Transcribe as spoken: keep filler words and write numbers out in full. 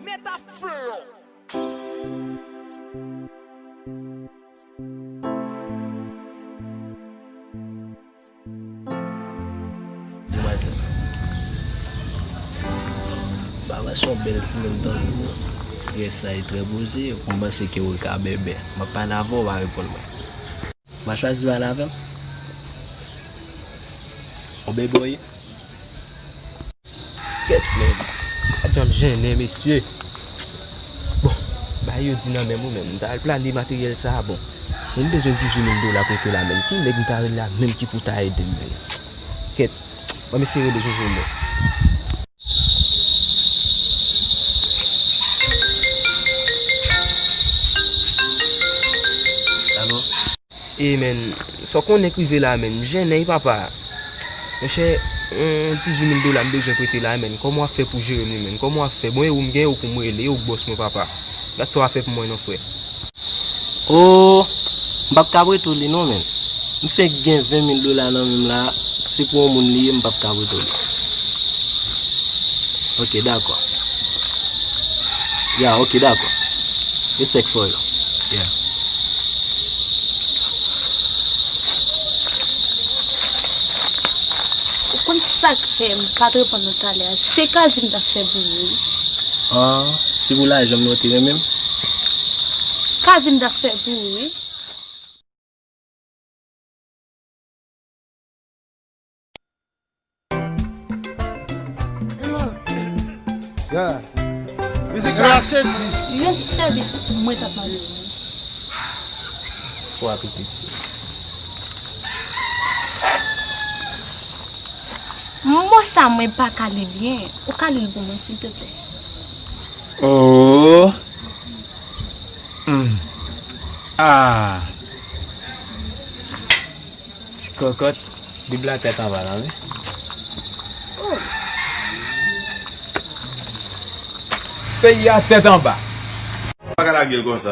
Meta Flow. Demwazèl, m pa wè se yon bèl timoun tankou w. Trè saj, trè poze, ou panse ke w ka bèbè. M ap pale avè w, w pa reponn mwen. M a chwazi pale avè m. Ou bebe w ye? Kèt, men. Gad jan m jennen, mesye. Bon, bagay yo di nan men m wi, men. M ta al plane materyèl sa a, bon. Men m bezwen dizuit mil dola pou rete la, men. Ki nèg m ta rele la, menm ki pou ta ede m, men? Kèt, ban m eseye rele Jojo, men. Alo? E, men, sa w konnen k rive la, men, m jennen wi, papa. Monchè, yon dizuit mil dola m bezwen prete la, men. Kòman w ap fè pou jere m li, men? Kòman w ap fè? Bon, e ou m gen, e ou pou m rele, e ou k bòs mwen, papa. Gad sa w ap fè pou mwen non, frè. O, m p ap ka prete w li non, men. M fenk gen ven mil dola nan men m la, se pou yon moun li ye, m p ap ka prete w li. Ok, dakò. Ya, ok, dakò. Respect for you. Yeah. Ou konn sa k fè m pa t reponn ou talè a? Se Kazim t ap fè pou ou wi. Ah, se pou lajan m nan w te renmen m? Kazim t ap fè pou ou wi. Yeah. Mizik sa se di. Yon ti sèvis mwen t ap mande w. Swa pitit fi. Mo sa mwen pa ka li byen. Ou ka li l pou mwen, silteplè? Oh. Hmm. Ah. Ti kòkòt, Bib la tèt anba la, wi. Peyi a tèt anba. Pa ka lage l konsa.